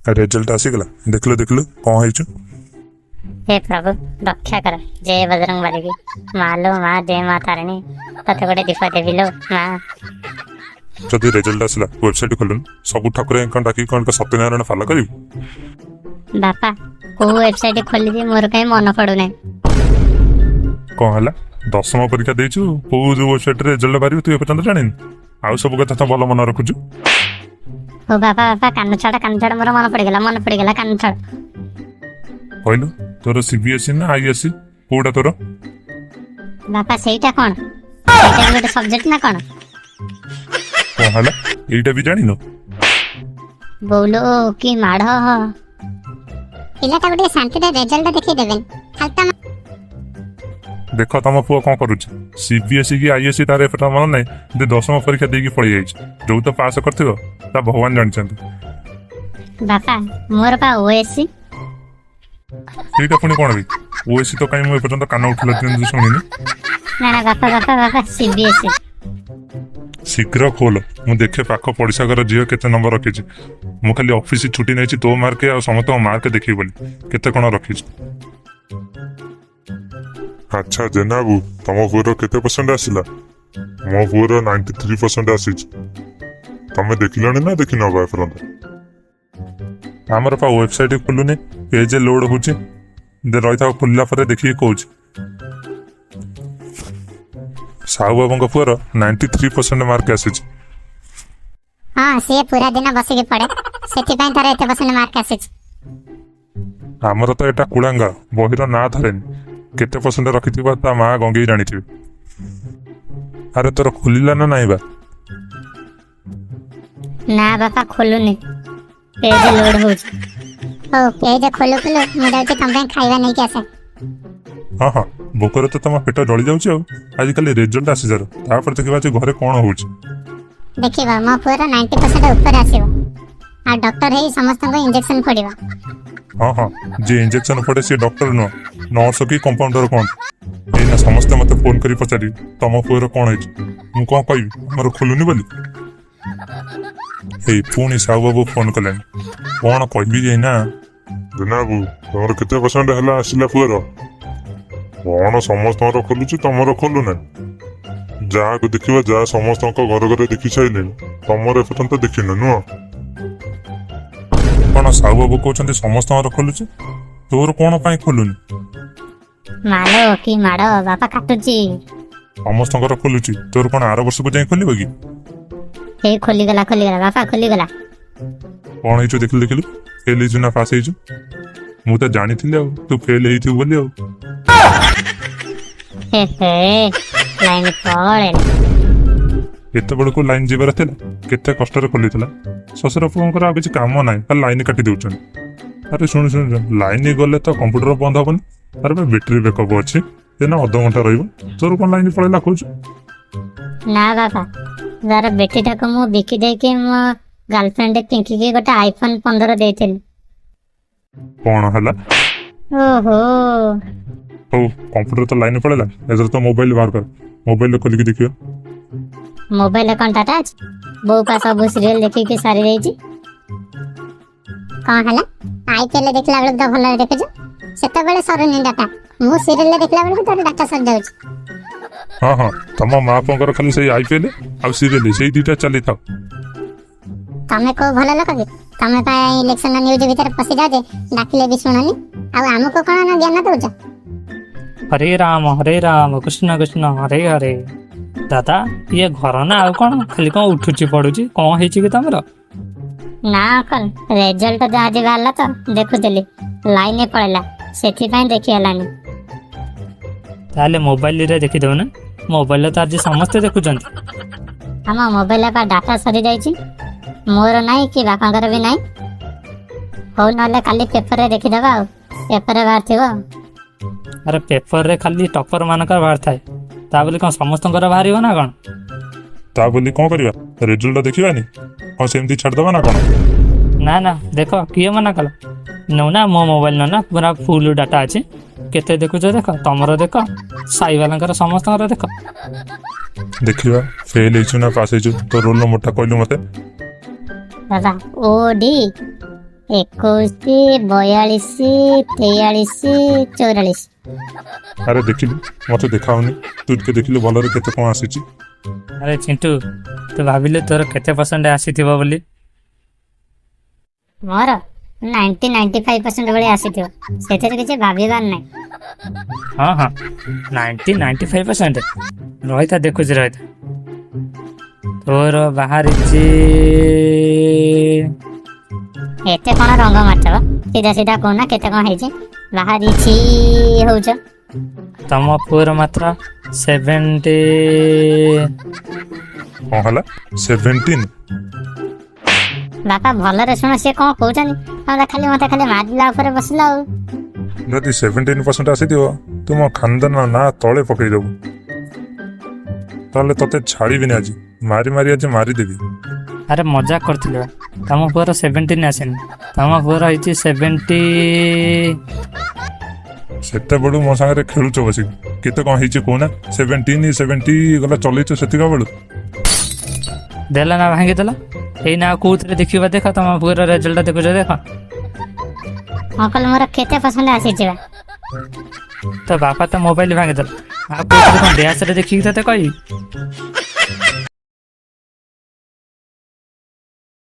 Result ଆସିଗଲା, ଦେଖିଲୁ ଦେଖିଲୁ କ'ଣ ହେଇଛୁ। ହେ ପ୍ରଭୁ, ରକ୍ଷା କର। ଜୟ ବଜରଙ୍ଗ ବାଲି। ମା ଲୋ ମା, ଜୟ ମା ତାରିଣୀ, ତତେ ଗୋଟେ ଦୀପ ଦେବି ଲୋ ମା। ଯଦି ରେଜଲ୍ଟ ଆସିଲା, ୱେବସାଇଟ୍ ଖୋଲୁନୁ। ସବୁ ଠାକୁରଙ୍କୁ କ'ଣ ଡାକିକି କ'ଣ ସତ୍ୟନାରାୟଣ ପାଲା କରିବୁ? ବାପା, କୋଉ ୱେବସାଇଟ୍ ଖୋଲିବି? ମୋର କାହିଁ ମନେ ପଡୁନାହିଁ। କ'ଣ ହେଲା? ଦଶମ ପରୀକ୍ଷା ଦେଇଛୁ, କୋଉ ଯୋଉ ୱେବସାଇଟ୍ରେ ରେଜଲ୍ଟ ବାହାରିବ ତୁ ଏପର୍ଯ୍ୟନ୍ତ ଜାଣିନୁ? ଆଉ ସବୁ କଥା ତ ଭଲ ମନେ ରଖୁଛୁ। ହଉ ବାପା, ବାପା, କାନ ଛାଡ଼, କାନ ଛାଡ଼। ମୋର ମନେ ପଡ଼ିଗଲା, ମନେ ପଡ଼ିଗଲା, କାନ ଛାଡ଼। କହିଲୁ, ତୋର ସିବିଏସ୍ଇ ନା ଆଇଏସ୍ସି, କୋଉଟା ତୋର? ବାପା, ସେଇଟା କ'ଣ? ସେଇଟା ବି ଗୋଟେ ସବଜେକ୍ଟ ନା କ'ଣ? କ'ଣ ହେଲା? ଏଇଟା ବି ଜାଣିନୁ? ବୋଉଲୋ, କି ମାଡ଼! ପିଲାଟାକୁ ଟିକେ ଶାନ୍ତିରେ ରେଜଲ୍ଟ ଦେଖେଇ ଦେବେନି ଖାଲି ତ? ଦେଖ ତମ ପୁଅ କ'ଣ କରୁଛି। ସିବିଏସ୍ଇ କି ଆଇଏସ୍ସି ତାର ଏପର୍ଯ୍ୟନ୍ତ ମନେ ନାହିଁ, କିନ୍ତୁ ଦଶମ ପରୀକ୍ଷା ଦେଇକି ପଳେଇ ଯାଇଛି। ଯୋଉ ତ ପାସ୍ କରିଥିବ ତା ଭଗବାନ ଜାଣିଛନ୍ତି। ବାପା, ମୋର ପା ଓଏସସି। ସେଇଟା ପୁଣି କ'ଣ ବି? ଓଏସ୍ସି ତ କାହିଁ ମୁଁ ଏପର୍ଯ୍ୟନ୍ତ କାନ ଉଠିଲା ଯେମିତି ଶୁଣିନି। ନା ନା ବାପା, ବାପା, ବାପା, ସିବିଏସଇ। ଶୀଘ୍ର ଖୋଲ, ମୁଁ ଦେଖେ ପାଖ ପଡ଼ିଶା ଘର ଝିଅ କେତେ ନମ୍ବର ରଖିଛି। ମୁଁ ଖାଲି ଅଫିସ ଛୁଟି ନେଇଛି ତୋ ମାର୍କ ଆଉ ସମସ୍ତଙ୍କ ମାର୍କ ଦେଖିବି ବୋଲି, କେତେ କ'ଣ ରଖିଛି। ଆଚ୍ଛା ଜେନାବୁ, ତମ ପୁଅର କେତେ ପରସେଣ୍ଟ ଆସିଲା? ମୋ ପୁଅର 93% ଆସିଛି। ତମେ ଦେଖିଲଣି ନା ଦେଖିନ ବା ଏପର୍ଯ୍ୟନ୍ତ? ଆମର ପା ୱେବସାଇଟ୍ ଖୋଲୁନି, ପେଜ୍ ଲୋଡ୍ ହଉଛି। ରହିଥାଉ, ଖୋଲିଲା ପରେ ଦେଖିକି କହୁଛି। ସାହୁ ବାବୁଙ୍କ ପୁଅର 93% ମାର୍କ ଆସିଛି। ହଁ, ସିଏ ପୁରା ଦିନ ବସିକି ପଢେ, ସେଥିପାଇଁ ତାର ଏତେ ପରସେଣ୍ଟ ମାର୍କ ଆସିଛି। ଆମର ତ ଏଟା କୁଳାଙ୍ଗାର, ବହିର ନାଁ ଧରେନି। କେତେ ପରସେଣ୍ଟ ରଖିଥିବ ତା ମା ଗଙ୍ଗେଇ ଜାଣିଥିବେ। ଆରେ, ତୋର ଖୋଲିଲା ନା ନାହିଁ ବା? ନା ବାପା, ଖୋଲୁନି, ପେଜ୍ ଲୋଡ୍ ହଉଛି। ହଉ, ପେଜ ଖୋଲୁ ଖୋଲୁ ମୁଁ ଯାଉଛି ତମ ପାଇଁ ଖାଇବା ନେଇକି ଆସେ। ହଁ, ଭୋକରେ ତ ତମ ପେଟ ଜଳି ଯାଉଛି। ଆଉ ଆଜିକାଲି ରେଜଲ୍ଟ ଆସିସାରୁ, ତାପରେ ଦେଖିବା ଯେ ଘରେ କ'ଣ ହଉଛି। ଦେଖିବ, ମୋ ପୁଅର 90% ଉପରେ ଆସିବ ଆଉ ଡକ୍ଟର ହେଇ ସମସ୍ତଙ୍କୁ ଇଞ୍ଜେକ୍ସନ ଫୋଡ଼ିବ। ହଁ, ଯିଏ ଇଞ୍ଜେକ୍ସନ ଫୋଡ଼େ ସିଏ ଡକ୍ଟର ନୁହଁ, ନର୍ସ କି କମ୍ପାଉଣ୍ଡର କହନ୍ତି। ଏଇନା ସମସ୍ତେ ମତେ ଫୋନ କରି ପଚାରିବେ ତମ ପୁଅର କ'ଣ ହେଇଛି। ମୁଁ କ'ଣ କହିବି, ଆମର ଖୋଲୁନି ବୋଲି? ଏଇ ପୁଣି ସାହୁ ବାବୁ ଫୋନ କଲେଣି। କ'ଣ କହିବି ଏଇନା? ଜେନାବାବୁ, ତମର କେତେ ପରସେଣ୍ଟ ହେଲା ଆସିଲା ପୁଅର? କ'ଣ ସମସ୍ତଙ୍କର ଖୋଲୁଛି, ତମର ଖୋଲୁନାହିଁ? ଯାହାକୁ ଦେଖିବ, ଯାହା ସମସ୍ତଙ୍କ ଘରେ ଘରେ ଦେଖି ସାରିଲେଣି, ତମର ଏପର୍ଯ୍ୟନ୍ତ ଦେଖିନ, ନୁହଁ? କ'ଣ ସାହୁ ବାବୁ କହୁଛନ୍ତି ସମସ୍ତଙ୍କର ଖୋଲୁଛି, ତୋର କ'ଣ ପାଇଁ ଖୋଲୁନି? ମାଲୋ, କି ମାଡ଼ ବାପା, କାଟୁଛି। ସମସ୍ତଙ୍କର ଖୋଲୁଛି, ତୋର କ'ଣ ଆର ବର୍ଷକୁ ଯାଇ ଖୋଲିବ କି? ହେଇ, ଖୋଲିଗଲା, ଖୋଲିଗଲା ବାପା, ଖୋଲିଗଲା। କ'ଣ ହେଇଛୁ ଦେଖିଲୁ ଦେଖିଲୁ, ଫେଲ୍ ହେଇଛୁ ନା ପାସ୍ ହେଇଛୁ? ମୁଁ ତ ଜାଣିଥିଲି ଆଉ ତୁ ଫେଲ୍ ହେଇଥିବୁ ବୋଲି ଆଉ। ହେ ହେ, ଲାଇନ ପଳେଇଲା। ଏତେବେଳକୁ ଲାଇନ୍ ଯିବାର ଥିଲା? କେତେ କଷ୍ଟରେ ଖୋଲିଥିଲା। ଶ୍ୱଶୁର ପୁଅଙ୍କର ଆଉ କିଛି କାମ ନାହିଁ, ଖାଲି ଲାଇନ୍ କାଟି ଦେଉଛନ୍ତି। ଆରେ ଶୁଣୁ ଶୁଣୁ ଶୁଣୁ, ଲାଇନ୍ ଗଲେ ତ କମ୍ପ୍ୟୁଟର ବନ୍ଦ ହବନି, ତାର ବା ବ୍ୟାଟେରୀ ବ୍ୟାକଅପ୍ ଅଛି, ଏଇନା ଅଧଘଣ୍ଟା ରହିବ। ତୋର କ'ଣ ଲାଇନ୍ ପଳେଇଲା କହୁଛୁ? ନା ବାପା, ତାର ବେଟିଟାକୁ ମୁଁ ବିକି ଦେଇକି ମୋ ଗାର୍ଲଫ୍ରେଣ୍ଡ ପିଙ୍କିକି ଗୋଟେ ଆଇଫୋନ 15 ଦେଇଥିଲି। କ'ଣ ହେଲା? ଓହୋ। ହଉ, କମ୍ପ୍ୟୁଟର ତ ଲାଇନ୍ ପଳେଇଲା, ଏଥର ତ ମୋବାଇଲ ବାହାର କର, ମୋବାଇଲରେ ଖୋଲିକି ଦେଖିବା। ମୋବାଇଲରେ କ'ଣ ଡାଟା ଅଛି? ବୋଉ ପା ସବୁ ସିରିଏଲ ଦେଖିକି ସାରି ଦେଇଛି। କଣ ହେଲା? ଆଇପିଏଲ ଦେଖିଲା ବେଳକୁ ତ ଭଲରେ ଦେଖୁଛୁ, ସେତେବେଳେ ସରୁନି ଡାଟା। ମୁଁ ସିରିଏଲ ଦେଖିଲା ବେଳକୁ ତୋର ଡାଟା ସରିଯାଉଛି। ହଁ, ତମ ମା ପୁଅଙ୍କର ଖାଲି ସେଇ ଆଇପିଏଲ ଆଉ ସିରିଏଲ, ସେଇ ଦୁଇଟା ଚାଲିଥାଉ। ତମେ କୋଉ ଭଲ ଲୋକ କି? ତମେ ପା ଇଲେକ୍ସନ ନ୍ୟୁଜ ଭିତରେ ପଶି ଯାଉଛେ, ଡାକିଲେ ବି ଶୁଣନି, ଆଉ ଆମକୁ କଣ ନା ଜ୍ଞାନ ଦଉଛ? ହରେ ରାମ ହରେ ରାମ, କୃଷ୍ଣ କୃଷ୍ଣ ହରେ ହରେ। ଦାଦା, ଇଏ ଘର ନା ଆଉ କ'ଣ? ଖାଲି କ'ଣ ଉଠୁଛି ପଡୁଛି? କ'ଣ ହେଇଛି କି ତମର? ନା ଅଙ୍କଲ, ରେଜଲ୍ଟ ଯାହା ଆଜି ବାହାରିଲା ତ ଦେଖୁଥିଲି, ଲାଇନ ପଳେଇଲା, ସେଥିପାଇଁ ଦେଖି ହେଲାନି। ତାହେଲେ ମୋବାଇଲରେ ଦେଖିଦେଉ ନା? ମୋବାଇଲରେ ତ ଆଜି ସମସ୍ତେ ଦେଖୁଛନ୍ତି। ଆମ ମୋବାଇଲରେ ପା ଡାଟା ସରିଯାଇଛି, ମୋର ନାହିଁ କି ବାପାଙ୍କର ବି ନାହିଁ। ହଉ, ନହେଲେ କାଲି ପେପରରେ ଦେଖିଦେବା ଆଉ, ପେପରରେ ବାହାରିଥିବ। ଆରେ, ପେପରରେ ଖାଲି ଟପର ମାନଙ୍କର ବାହାରିଥାଏ, ତା ବୋଲି କ'ଣ ସମସ୍ତଙ୍କର ବାହାରିବ ନା କ'ଣ? ତା ବୋଲି କ'ଣ କରିବା? ରେଜଲ୍ଟ ଦେଖିବାନି? ହଁ, ସେମିତି ଛାଡ଼ିଦେବା ନା କ'ଣ? ନା ନା, ଦେଖ, କିଏ ମନା କଲା? ନେଉନା, ମୋ ମୋବାଇଲ ନେଉନା, ପୁରା ଫୁଲ୍ ଡାଟା ଅଛି। କେତେ ଦେଖୁଛ ଦେଖ, ତମର ଦେଖ, ସାଇବାଲାଙ୍କର ସମସ୍ତଙ୍କର ଦେଖ। ଦେଖିବା ଫେଲ୍ ହେଇଛୁ ନା ପାସ୍ ହେଇଛୁ। ତୋ ରୋଲ୍ ନମ୍ବରଟା କହିଲୁ ମତେ। ବାବା, ଓ ଡି 21, 42, 43, 44। ଆରେ ଦେଖିଲୁ, ମୋତେ ଦେଖାଉନି, ତୁ ଟିକେ ଦେଖିଲୁ ଭଲରେ କେତେ କ'ଣ ଆସିଛି। ଆରେ ଚିଣ୍ଟୁ, ତୁ ଭାବିଲୁ ତୋର କେତେ ପରସେଣ୍ଟ ଆସିଥିବ ବୋଲି? ମୋର 90-95% ଭଳିଆ ଆସିଥିବ, ସେଥିରେ କିଛି ଭାବିବାର ନାହିଁ। ହଁ, 90-95%। ରହିଥା, ଦେଖୁଛି, ରହିଥା। ତୋର ବାହାରିଛି। ଏତେ କ'ଣ ରଙ୍ଗ ମାରୁଛ ବା? ସିଧା ସିଧା କହୁନା କେତେ କ'ଣ ହେଇଛି, ବାହାରିଛି ହଉଛ। ତମ ପୁଅର ମାତ୍ର 70। କ'ଣ ହେଲା, 17? ବାପା, ଭଲରେ ଶୁଣ ସିଏ କ'ଣ କହୁଛନ୍ତି। ତମେ ଖାଲି ମୋତେ ଖାଲି ମାରିଲା ଉପରେ ବସିଲା ଆଉ। ଯଦି 17% ଆସିଥିବ, ତୁ ମୋ ଖାନଦାନ ନାଁ ତଳେ ପକେଇଦେବୁ। ତାହେଲେ ତତେ ଛାଡ଼ିବିନି ଆଜି, ମାରି ମାରି ଆଜି ମାରିଦେବି। ଆରେ ମଜାକ କରିଥିଲି ବା। ତମ ପୁଅର 17 ଆସିନି, ତମ ପୁଅର ହେଇଛି 70। ସେତେବେଳୁ ମୋ ସାଙ୍ଗରେ ଖେଳୁଛ ବସିକି। କେତେ କ'ଣ ହେଇଛି କହୁନା। 17, 70 ଗଲା ଚଲେଇଛ ସେତିକ ବେଳୁ। ଦେଲା ନା ଭାଙ୍ଗିଦେଲା। ଏଇନା ଆଉ କୋଉଥିରେ ଦେଖିବା? ଦେଖ, ତମ ପୁଅର ରେଜଲ୍ଟ ଦେଖୁଛ, ଦେଖ। ଅଙ୍କଲ, ମୋର କେତେ ପରସେଣ୍ଟ ଆସିଛି ବା? ତୋ ବାପା ତ ମୋବାଇଲ ଭାଙ୍ଗିଦେଲା, ଆଉ କୋଉଥିରେ କ'ଣ ଡ୍ୟାସରେ ଦେଖିକି ତତେ କହିବି?